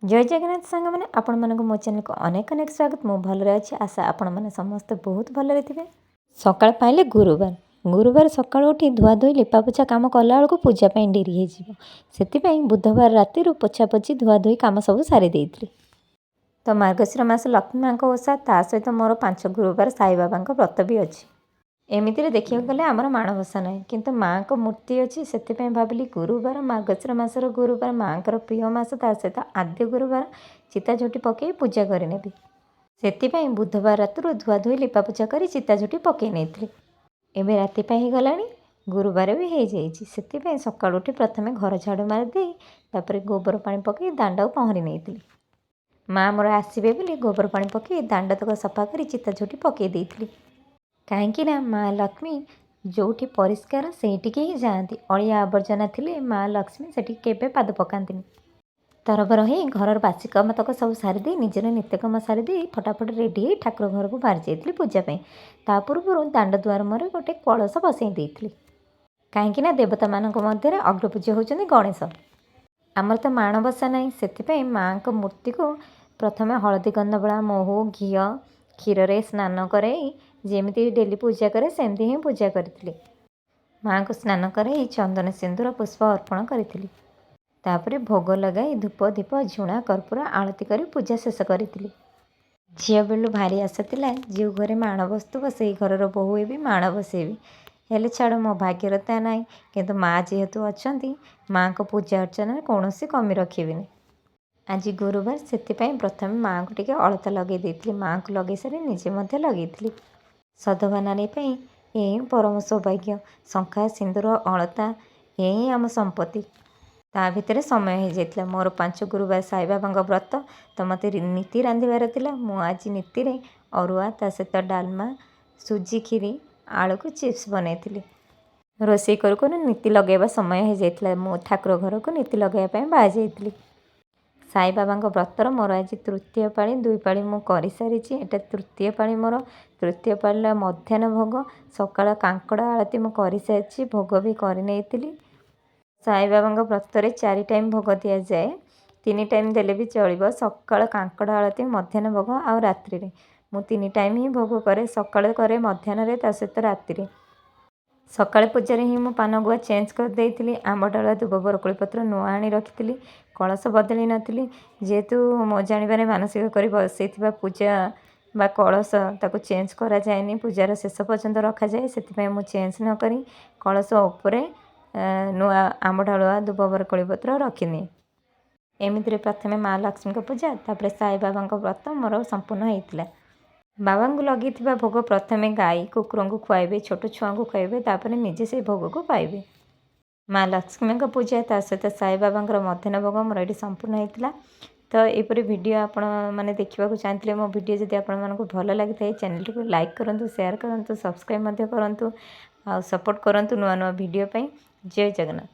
ଜୟ ଜଗନ୍ନାଥ ସାଙ୍ଗମାନେ, ଆପଣମାନଙ୍କୁ ମୋ ଚ୍ୟାନେଲକୁ ଅନେକ ଅନେକ ସ୍ୱାଗତ। ମୁଁ ଭଲରେ ଅଛି, ଆଶା ଆପଣମାନେ ସମସ୍ତେ ବହୁତ ଭଲରେ ଥିବେ। ସକାଳ ପାଇଲେ ଗୁରୁବାର। ଗୁରୁବାର ସକାଳୁ ଉଠି ଧୁଆଧୋଇ ଲିପାପୋଛା କାମ କଲାବେଳକୁ ପୂଜା ପାଇଁ ଡେରି ହେଇଯିବ। ସେଥିପାଇଁ ବୁଧବାର ରାତିରୁ ପୋଛାପୋଛି ଧୁଆଧୋଇ କାମ ସବୁ ସାରି ଦେଇଥିଲି। ତ ମାର୍ଗଶିର ମାସ ଲକ୍ଷ୍ମୀ ମାଙ୍କ ଓଷା, ତା ସହିତ ମୋର 5 ଗୁରୁବାର ସାଇବାବାଙ୍କ ବ୍ରତ ବି ଅଛି। ଏମିତିରେ ଦେଖିବାକୁ ଗଲେ ଆମର ମାଣବସା ନାହିଁ, କିନ୍ତୁ ମାଆଙ୍କ ମୂର୍ତ୍ତି ଅଛି। ସେଥିପାଇଁ ଭାବିଲି ଗୁରୁବାର, ମାର୍ଗଶିର ମାସର ଗୁରୁବାର, ମାଆଙ୍କର ପ୍ରିୟ ମାସ, ତା ସହିତ ଆଦ୍ୟ ଗୁରୁବାର ଚିତା ଝୋଟି ପକାଇ ପୂଜା କରିନେବି। ସେଥିପାଇଁ ବୁଧବାର ରାତିରୁ ଧୁଆଧୋଇ ଲିପାପୋଛା କରି ଚିତା ଝୋଟି ପକାଇ ନେଇଥିଲି। ଏବେ ରାତି ପାଇଁ ହେଇଗଲାଣି, ଗୁରୁବାର ବି ହେଇଯାଇଛି। ସେଥିପାଇଁ ସକାଳୁ ଉଠି ପ୍ରଥମେ ଘର ଝାଡ଼ୁ ମାରିଦେଇ ତାପରେ ଗୋବର ପାଣି ପକାଇ ଦାଣ୍ଡକୁ ପହଁରି ନେଇଥିଲି। ମା' ମୋର ଆସିବେ ବୋଲି ଗୋବର ପାଣି ପକାଇ ଦାଣ୍ଡ ତକ ସଫା କରି ଚିତା ଝୋଟି ପକାଇ ଦେଇଥିଲି। କାହିଁକି ନା ମା ଲକ୍ଷ୍ମୀ ଯେଉଁଠି ପରିଷ୍କାର ସେଇଠିକି ହିଁ ଯାଆନ୍ତି। ଅଳିଆ ଆବର୍ଜନା ଥିଲେ ମା ଲକ୍ଷ୍ମୀ ସେଠି କେବେ ପାଦ ପକାନ୍ତିନି। ତରବର ହେଇ ଘରର ବାସି କାମ ତକ ସବୁ ସାରିଦେଇ, ନିଜର ନିତ୍ୟକର୍ମ ସାରିଦେଇ ଫଟାଫଟ ରେଡ଼ି ହେଇ ଠାକୁର ଘରକୁ ବାହାରି ଯାଇଥିଲି ପୂଜା ପାଇଁ। ତା ପୂର୍ବରୁ ଦାଣ୍ଡ ଦୁଆର ମୁହଁରେ ଗୋଟେ କଳସ ବସେଇ ଦେଇଥିଲି, କାହିଁକି ନା ଦେବତାମାନଙ୍କ ମଧ୍ୟରେ ଅଗ୍ରପୂଜ୍ୟ ହେଉଛନ୍ତି ଗଣେଶ। ଆମର ତ ମାଣବସା ନାହିଁ, ସେଥିପାଇଁ ମାଆଙ୍କ ମୂର୍ତ୍ତିକୁ ପ୍ରଥମେ ହଳଦୀ, ଗନ୍ଧବଳା, ମହୁ, ଘିଅ, କ୍ଷୀରରେ ସ୍ନାନ କରାଇ ଯେମିତି ଡେଲି ପୂଜା କରେ ସେମିତି ହିଁ ପୂଜା କରିଥିଲି। ମାଆଙ୍କୁ ସ୍ନାନ କରାଇ ଚନ୍ଦନ, ସିନ୍ଦୁର, ପୁଷ୍ପ ଅର୍ପଣ କରିଥିଲି। ତାପରେ ଭୋଗ ଲଗାଇ ଧୂପ, ଦୀପ, ଝୁଣା, କର୍ପୂର ଆଳତି କରି ପୂଜା ଶେଷ କରିଥିଲି। ଝିଅ ବେଳୁ ଭାରି ଆଶା ଥିଲା, ଯେଉଁ ଘରେ ମାଣ ବସୁଥିବ ସେଇ ଘରର ବୋହୂ ହେବି, ମାଣ ବସେଇବି। ହେଲେ ଛାଡ଼, ମୋ ଭାଗ୍ୟରେ ତା ନାହିଁ। କିନ୍ତୁ ମା' ଯେହେତୁ ଅଛନ୍ତି, ମାଆଙ୍କ ପୂଜା ଅର୍ଚ୍ଚନାରେ କୌଣସି କମି ରଖିବିନି। ଆଜି ଗୁରୁବାର, ସେଥିପାଇଁ ପ୍ରଥମେ ମାଆଙ୍କୁ ଟିକେ ଅଳତା ଲଗାଇ ଦେଇଥିଲି। ମାଆଙ୍କୁ ଲଗାଇ ସାରି ନିଜେ ମଧ୍ୟ ଲଗାଇଥିଲି। ସଧବା ନାରୀ ପାଇଁ ଏ ହିଁ ପରମ ସୌଭାଗ୍ୟ। ଶଙ୍ଖା, ସିନ୍ଦୁର, ଅଳତା ଏ ହିଁ ଆମ ସମ୍ପତ୍ତି। ତା ଭିତରେ ସମୟ ହେଇଯାଇଥିଲା। ମୋର 5 ଗୁରୁବାର ସାଇବାବାଙ୍କ ବ୍ରତ, ତ ମୋତେ ନୀତି ରାନ୍ଧିବାର ଥିଲା। ମୁଁ ଆଜି ନୀତିରେ ଅରୁଆ, ତା ସହିତ ଡାଲମା, ସୁଜି କ୍ଷୀରି, ଆଳୁକୁ ଚିପ୍ସ ବନେଇଥିଲି। ରୋଷେଇ କରୁ କରୁ ନୀତି ଲଗାଇବା ସମୟ ହେଇଯାଇଥିଲା। ମୁଁ ଠାକୁର ଘରକୁ ନୀତି ଲଗାଇବା ପାଇଁ ବାହାରି ଯାଇଥିଲି। ସାଇବାବାଙ୍କ ବ୍ରତର ମୋର ଆଜି ତୃତୀୟ ପାଳି। ଦୁଇ ପାଳି ମୁଁ କରିସାରିଛି, ଏଇଟା ତୃତୀୟ ପାଳି ମୋର। ତୃତୀୟ ପାଳିର ମଧ୍ୟାହ୍ନ ଭୋଗ, ସକାଳ କାଙ୍କଡ଼ ଆଳତି ମୁଁ କରିସାରିଛି, ଭୋଗ ବି କରିନେଇଥିଲି। ସାଇବାବାଙ୍କ ବ୍ରତରେ 4 ଟାଇମ୍ ଭୋଗ ଦିଆଯାଏ, 3 ଟାଇମ୍ ଦେଲେ ବି ଚଳିବ। ସକାଳ କାଙ୍କଡ଼ ଆଳତି, ମଧ୍ୟାହ୍ନ ଭୋଗ ଆଉ ରାତ୍ରିରେ। ମୁଁ 3 ଟାଇମ୍ ହିଁ ଭୋଗ କରେ, ସକାଳେ କରେ, ମଧ୍ୟାହ୍ନରେ, ତା ସହିତ ରାତିରେ। ସକାଳେ ପୂଜାରେ ହିଁ ମୁଁ ପାନ ଗୁଆ ଚେଞ୍ଜ କରିଦେଇଥିଲି। ଆମ୍ବ ଡାଳ, ଦୁବ, ବରକୋଳି ପତ୍ର ନୂଆ ଆଣି ରଖିଥିଲି। କଳସ ବଦଳି ନଥିଲି, ଯେହେତୁ ମୋ ଜାଣିବାରେ ମାନସିକ କରି ବସେଇଥିବା ପୂଜା ବା କଳସ ତାକୁ ଚେଞ୍ଜ କରାଯାଏନି, ପୂଜାର ଶେଷ ପର୍ଯ୍ୟନ୍ତ ରଖାଯାଏ। ସେଥିପାଇଁ ମୁଁ ଚେଞ୍ଜ ନ କରି କଳସ ଉପରେ ନୂଆ ଆମ୍ବ ଡାଳୁଆ, ଦୁବ, ବରକୋଳି ପତ୍ର ରଖିନିଏ। ଏମିତିରେ ପ୍ରଥମେ ମା ଲକ୍ଷ୍ମୀଙ୍କ ପୂଜା, ତାପରେ ସାଇବାବାଙ୍କ ବ୍ରତ ମୋର ସମ୍ପୂର୍ଣ୍ଣ ହେଇଥିଲା। ବାବାଙ୍କୁ ଲଗେଇଥିବା ଭୋଗ ପ୍ରଥମେ ଗାଈ କୁକୁରଙ୍କୁ ଖୁଆଇବେ, ଛୋଟ ଛୁଆଙ୍କୁ ଖୁଆଇବେ, ତାପରେ ନିଜେ ସେଇ ଭୋଗକୁ ପାଇବେ। ମା ଲକ୍ଷ୍ମୀଙ୍କ ପୂଜା, ତା ସହିତ ସାଇବାବାଙ୍କର ମଧ୍ୟାହ୍ନ ଭୋଗ ମୋର ଏଇଠି ସମ୍ପୂର୍ଣ୍ଣ ହେଇଥିଲା। ତ ଏହିପରି ଭିଡ଼ିଓ ଆପଣମାନେ ଦେଖିବାକୁ ଚାହୁଁଥିଲେ, ମୋ ଭିଡ଼ିଓ ଯଦି ଆପଣମାନଙ୍କୁ ଭଲ ଲାଗିଥାଏ, ଚ୍ୟାନେଲଟିକୁ ଲାଇକ୍ କରନ୍ତୁ, ସେୟାର କରନ୍ତୁ, ସବସ୍କ୍ରାଇବ୍ ମଧ୍ୟ କରନ୍ତୁ ଆଉ ସପୋର୍ଟ କରନ୍ତୁ ନୂଆ ନୂଆ ଭିଡ଼ିଓ ପାଇଁ। ଜୟ ଜଗନ୍ନାଥ।